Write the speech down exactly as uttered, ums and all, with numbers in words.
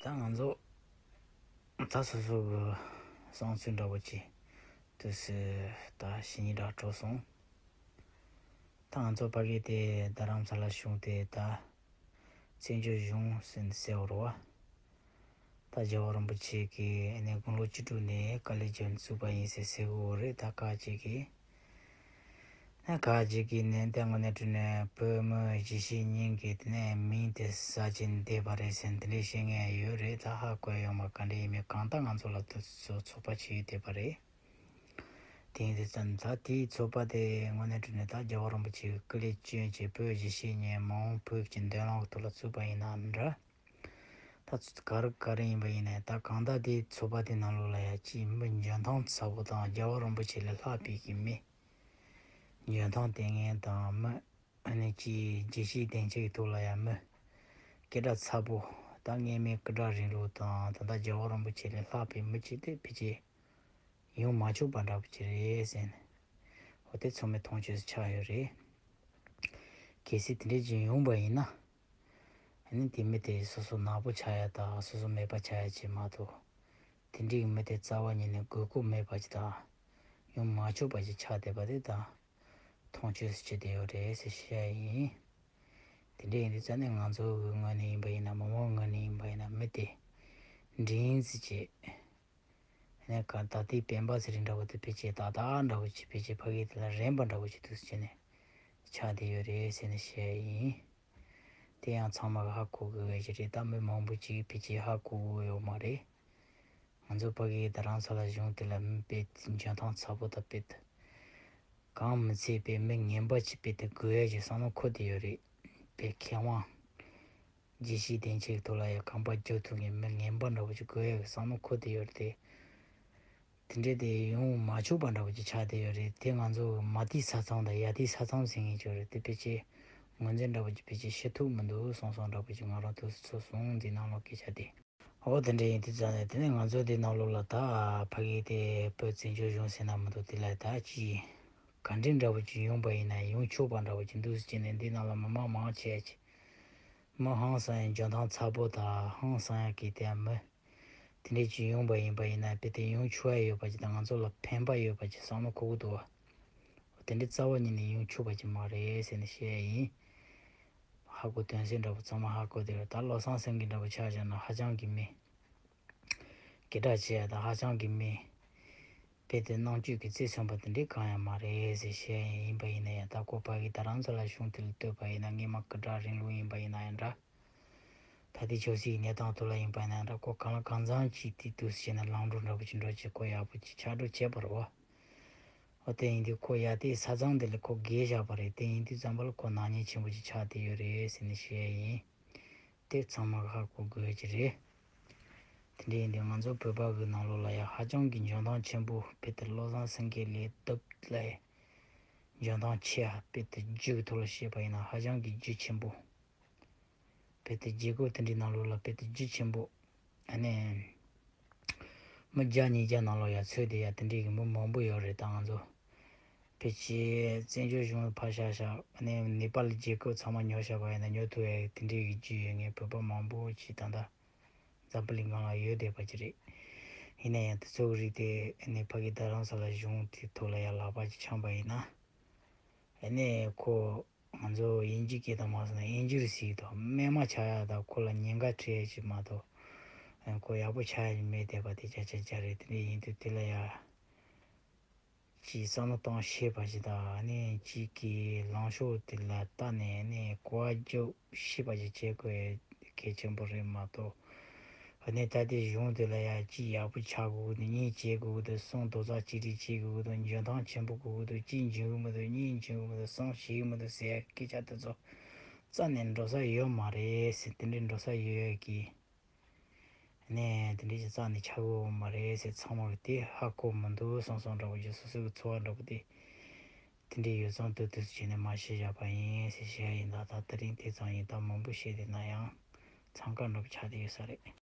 ད་ང་ཚོ་ད་སོ་སོ་གི་བསམ་ཚུལ་འདྲ་པོ་ཅིག་དུས་སུ་ད་བཤད་སྙིང་འདྲ་བྲོ་སོང་། ད་ང་ཚོ་ཕ་གི་དེ་རྡ་རམ་ས་ལ་གཞུང་དེ་ད་བཙན་བྱོལ་གཞུང་ཟེར་ཟེར་བ་རེད་བ། ད་རྒྱལ་བ་རིན་པོ་ཆེ་གིས་ཨ་ནི་དགུང་ལོ་བཅུ་དྲུག་ནས་དཀའ་ལས་བརྒྱབ་ནས་བཙུགས་པ་ཡིན་ཟེར་ཟེར་གི་ཡོད་རེད། ད་ཁ་ཅིག་གིས་ན་ཁ་ཅིག་གིས་ནས་ལྟད་མོ་ནས་བྲིས་ནས་བོད་མི་གཞིས་བྱེས་གཉིས་ཀྱི་དེ་ནས་མིང་དེ་ཟ་བྱས་བསྡད་པ་རེད་ཟེར་འདི་འདྲས་བཤད་མཁན་ཡོད་རེད། ད་ཧ་གོ་ཡོད་མ་ག་འདྲས་ཡིན་མིན། གང་ལྟར་ང་ཚོ་ལ་དུས་ཚོད་ཚོགས་པ་ཅིག་ཡོད་བསྡད་པ་རེད། དེ་ཡིན་དུས་ཙམ་ད་དེའི་ཚོགས་པ་དེ་དངོས་གནས་དྲང་གནས་ད་རྒྱལ་བ་རིན་པོ་ཆེ་གི་སྐུ་ལས་བསྐྱོན་བྱས་བོད་གཞིས་བྱེས་གཉིས་མ་འོངས་བོད་ཀྱི་མདུན་ལམ་གྱི་ཐོག་ལ་བཙུགས་པ་ཡིན་ན་འདྲ། ད་ག་རེ་ག་རེ་ཡིན་པ་ཡིན་ནའི་ད་གང་ལྟར་དེའི་ཚོགས་པ་དེ་ནང་ལོགས་ལ་ཡ་གཅིག་མི་འཇོན་ཐང་ཚ་པོ་དང་རྒྱལ་བ་རིན་པོ་ཆེ་ལས་ལྷག་པའི་གི་མི་འཇོན་ཐང་ལྡན་མཁན་དང་མི་ཨ་ནི་གཅིག་རྒྱལ་སྤྱིའི་སྡིངས་ཆའི་ཐོག་ལ་ཡ་མི་སྐད་གྲགས་ཚ་པོ་ད་སྔས་མའི་སྐུ་དྲག་རིང་ལུགས་དང་ད་ལྟ་རྒྱལ་བ་རིན་པོ་ཆེ་ལས་ལྷག་པའི་མི་གཅིག་དེ་ཕལ་ཆེར་ཡོང་མ་ཆོག་པ་འདྲ་པོ་ཅིག་རེད་ཟེར་ནས། འོ་དེ་ཚང་མས་མཐོང་ཆོས་སུ་ཆགས་ཡོད་རེད། གལ་སྲིད་དེ་འདྲས་ཅིག་ཡོང་པ་ཡིན་ན། ཨ་ནི་དེ་མི་དེ་སོ་སོ་ནག་པོ་ཆགས་ཡ་དང་སོ་སོ་མེད་པ་ཆགས་ཡ་ཅིག་མ་གཏོགས། དེ་འདྲའི་མི་དེ་རྩ་བ་ཉིད་ནས་དགོས་མཁོ་མེད་པ་ཅིག་དང་། ཡོང་མ་ཆོག་པ་ཅིག་ཆགས་བསྡད་པ་དེ་དང་། མཐོང་ཆོས་སུ་བྱེད་བསྡད་ཡོད་རེད་ཟེར་བཤད་ཡ་ཡིན། དེ་འདྲས་ཡིན་དུས་ཙང་ནས་ང་ཚོ་གི་ངོས་ནས་ཡིན་པ་ཡིན་ན་མི་མང་ངོས་ནས་ཡིན་པ་ཡིན་ན་མི་དེ་འདྲེན་ཟེར་བྱེད། ནས་ག་ད་ལྟའི་སྤེན་པ་ཚེ་རིང་འདྲ་བོ་དེ་ཕལ་ཆེར་ཏག་ཏག་འདྲ་བོ་ཅིག་ཕལ་ཆེར་ཕ་གི་དེ་ལ་རན་པ་འདྲ་བོ་ཅིག་འདུག་ཟེར་ནས་ཆགས་བསྡད་ཡོད་རེད་ཟེར་ནས་བཤད་ཡིན། དེ་ཡང་ཚང་མ་གི་ཧ་གོ་དགོས་པ་ཞིག་རེད། ད་མི་མང་པོ་ཅིག་ཕལ་ཆེར་ཧ་གོ་གི་ཡོད་མ་རེད། ང་ཚོ་ཕ་གི་རྡ་རམ་ས་ལ་གཞུང་དེ་ལ་མི་དཔེ་འཇོན་ཐང་ཚ་པོ་དང་དཔེ་དེ་གང་མི་ཚད་པའི་མི་ངན་པ་ཅིག་དཔེ་དེ་དགོས་ཡ་ཞིག་བསམ་བློ་འཁོར་བསྡད་ཡོད་རེད། དཔེ་མཁས་དབང་། རྒྱལ་སྤྱིའི་སྡིངས་ཆའི་ཐོག་ལ་ཡང་ཁང་པ་རྒྱག་ཐུབ་མཁན་མི་ངན་པ་འདྲ་བོ་ཅིག་དགོས་ཡག་གི་བསམ་བློ་འཁོར་བསྡད་ཡོད་རེད་དེ། དེ་འདྲས་དེ་ཡོང་མ་ཆོག་པ་འདྲ་བོ་ཅིག་ཆགས་བསྡད་ཡོད་རེད། དེ་ང་ཚོ་མ་དེའི་ས་མཚམས་དང་ཡ་དེའི་ས་མཚམས་ཟེར་མཁན་ཅིག་ཡོད་རེད། དེ་ཕལ་ཆེར་ངོས་འཛིན་འདྲ་བོ་ཅིག་ཕལ་ཆེར་བྱེད་ཐུབ་མི་འདུག་བསམ་བསམ་འདྲ་བོ་ཅིག་ང་རང་དུས་སུ་ཚོར་སོང་། འདི་ནང་ལོགས་སྐད་ཆ་དེ། འོ་དེ་འདྲས་ཡིན་དུས་ཙང་ནས་དེ་ནས་ང་ཚོ་འདི་ནང་ལོགས་ལ་ད་ཕ་གི་དེ་བོད་བཙན་བྱོལ་གཞུང་ཟེར་ན་མི་འདུག་དེ་ལ་ད་ཅི་ག་འདྲས་འདྲ་བོ་ཅིག་ཡོང་པ་ཡིན་ན་ཡོང་ཆོག་པ་འདྲ་བོ་ཅིག་འདུག་ཟེར་ནས་འདི་ནང་ལ་མི་མང་མང་ཆེ་ཅིག་མི་ཧང་སང་ཡ་འཇོན་ཐང་ཚ་པོ་དང་ཧང་སང་ཡ་གི་དེ་མི་དེ་འདྲས་ཅིག་ཡོང་པ་ཡིན་པ་ཡིན་ན་དཔེ་དེ་ཡོང་ཆོག་ཡ་ཡོད་པ་ཅིག་དང་ང་ཚོ་ལ་ཕན་པ་ཡོད་པ་ཅིག་བསམ་བློ་འཁོར་གི་འདུག་བ། དེ་འདྲས་རྩ་བ་ཉིད་ནས་ཡོང་ཆོག་པ་ཅིག་མ་རེད་ཟེར་ནས་བཤད་ཡ་ཡིན། ཧ་གོ་དོན་ཚན་འདྲ་པོ་ཚང་མ་ཧ་གོ་བསྡད་ཡོད། ད་བློ་བཟང་སེང་གེ་འདྲ་པོ་ཆ་བཞག་ན་ཧ་ཅང་གི་མི་སྐད་གྲགས་ཆེ་ཡ་དང་ཧ་ཅང་གི་མི་དཔེ་དེ་ནང་བཅུད་ཀྱི་རྩིས་མཚོན་པ་དེ་འདྲས་གང་ཡང་མ་རེད་ཟེར་བཤད་ཡ་ཡིན་པ་ཡིན་ན་ཡང་། ད་ཁོ་ཕ་གི་རྡ་རམ་ས་ལ་གཞུང་དེ་ལ་ལྟོས་པ་ཡིན་ན་སྔས་མ་སྐུ་དྲག་རིང་ལུགས་ཡིན་པ་ཡིན་ན་ཡང་འདྲ། ད་ལྟའི་ཆབ་སྲིད་ཀྱི་གནས་སྟངས་ཐོག་ལ་ཡིན་པ་ཡིན་ན་ཡང་འདྲ། ཁོ་གང་ལ་གང་འཚམ་ཅིག་དེ་དུས་བྱས་ན་ལམ་འགྲོ་འདྲ་པོ་ཅིག་འགྲོ་བྱས་ཁོ་ཡག་པོ་ཅིག་ཆགས་འགྲོ་བྱས་པ་རེད་བ། འོ་དེ་ཡིན་དུས་ཁོ་ཡ་དེ་ས་མཚམས་དེ་ལ་ཁོ་བརྒལ་བཞག་པ་རེད། དེ་ཡིན་དུས་ཙམ་པ་ལ་ཁོ་ནག་ཉེས་ཆེན་པོ་ཅིག་ཆགས་བསྡད་ཡོད་རེད་ཟེར་ནས་བཤད་ཡ་ཡིན། དེ་ཚང་མ་གིས་ཧ་གོ་དགོས་ཀྱི་རེད། དེ་འདྲ་ཡིན་དུས་ང་ཚོ་བོད་པ་གི་ནང་ལོགས་ལ་ཡ་ཧ་ཅང་གི་འཇོན་ཐང་ཆེན་པོ་དཔེ་དེ་བློ་བཟང་སེང་གེ་ལས་སྟབས་ལ་ཡ་འཇོན་ཐང་ཆེ་ཡ་དཔེ་དེ་རྒྱུ་གི་ཐོག་ལ་བཤད་པ་ཡིན་ན་ཧ་ཅང་གི་རྒྱུ་ཆེན་པོ། དཔེ་དེ་རྒྱལ་ཁབ་དེ་འདྲའི་ནང་ལོགས་ལ་དཔེ་དེ་རྒྱུ་ཆེན་པོ། ཨ་ནི། མི་བརྒྱ་ཉིས་བརྒྱ་ནང་ལོགས་ཡ་ཚོད་དེ་ཡ་དེ་འདྲའི་གི་མི་མང་པོ་ཡོད་རེད། ད་ང་ཚོ་ཕལ་ཆེར་བཙན་བྱོལ་གཞུང་ཕར་བཞག་བཞག་ཨ་ནི་ནེ་པཱལ་རྒྱལ་ཁབ་ཚང་མ་ཉོ་བཞག་པ་ཡིན་ན་ཉོ་ཐུབ་ཡ་དེ་འདྲའི་གི་རྒྱུ་ཡོད་མཁན་བོད་པ་མང་པོ་ཅིག་ད་ལྟ་འཛམ་བུ་གླིང་སྒང་ལ་ཡོད་བསྡད་པ་ཅིག་རེད། ཡིན་ན་ཡང་དེ་ཚོ་གི་རིགས་དེ་ཨ་ནི་ཕ་གི་རྡ་རམ་ས་ལ་གཞུང་དེ་ཐོག་ལ་ཡ་ལག་པ་ཅིག་འཆང་པ་ཡིན་ན། ཨ་ནི་ཁོ། ང་ཚོ་དབྱིན་ཇིའི་སྐད་དང་མ་སོང་ན་དབྱིན་ཇིར་གཟིགས་དང་རྨས་མ་ཆགས་ཡ་དང་ཁོ་ལ་ཉེན་ཁ་འཕྲད་ཡ་ཅིག་མ་གཏོགས། ཁོ་ཡག་པོ་ཆགས་ཡ་མེད་བསྡད་པ་དེ་བརྒྱ་ཆ་བརྒྱ་རེད། དེ་འདྲ་ཡིན་དུས་དེ་ལ་ཡ་ཅིག་བསམ་བློ་གཏོང་ཤེས་པ་ཅིག་དང་ཨ་ནི་གཅིག་གི་ལངས་ཕྱོགས་དེ་ལ་བལྟས་ནས་ཨ་ནི་གོ་བ་རྒྱག་ཤེས་པ་ཅིག་བྱེད་དགོས་ཡ་གལ་ཆེན་པོ་རེད་མ་གཏོགས། ཨ་ནི་ད་ལྟའི་གཞུང་དེ་ལ་ཡ་གཅིག་ཡག་པོ་ཆགས་དགོས་འདུག་གཉིས་བྱེད་དགོས་འདུག་གསུམ་རྡོག་རྩ་གཅིག་སྒྲིལ་བྱེད་དགོས་འདུག་འཇོན་ཐང་ཆེན་པོ་དགོས་འདུག་གཅིག་འཇོན་གི་མི་འདུག་གཉིས་འཇོན་གི་མི་འདུག་གསུམ་ཤེས་གི་མི་འདུག་ཟེར་སྐད་ཆ་དེ་ཚོ་རྩ་ནས་འགྲོ་ས་ཡོད་མ་རེད་ཟེར། དེ་འདྲའི་འགྲོ་ས་ཡོད་ཡ་གི་ནས་དེ་འདྲའི་ཅིག་རྩ་ནས་ཆགས་ཀྱི་ཡོད་མ་རེད་ཟེར། ཚང་མ་གི་དེ་ཧ་གོ་མི་འདུག་བསམ་བསམ་འདྲ་པོ་ཅིག་སོ་སོ་གི་ཚོར་བ་འདྲ་པོ་དེ་དེ་འདྲའི་ཡོད་ཙང་དུས་དུས་སུ་བྱས་ནས་མ་བཤད་བཞག་པ་ཡིན་ཟེར་བཤད་ཡ་ཡིན། ད་ད་དེ་རིང་དེ་ཙམ་ཡིན། ད་མང་པོ་བཤད་བསྡད་ན་ཡང་འཚང་ཁ་འདྲ་པོ་ཆགས་བསྡད་ཡོད་ས་རེད།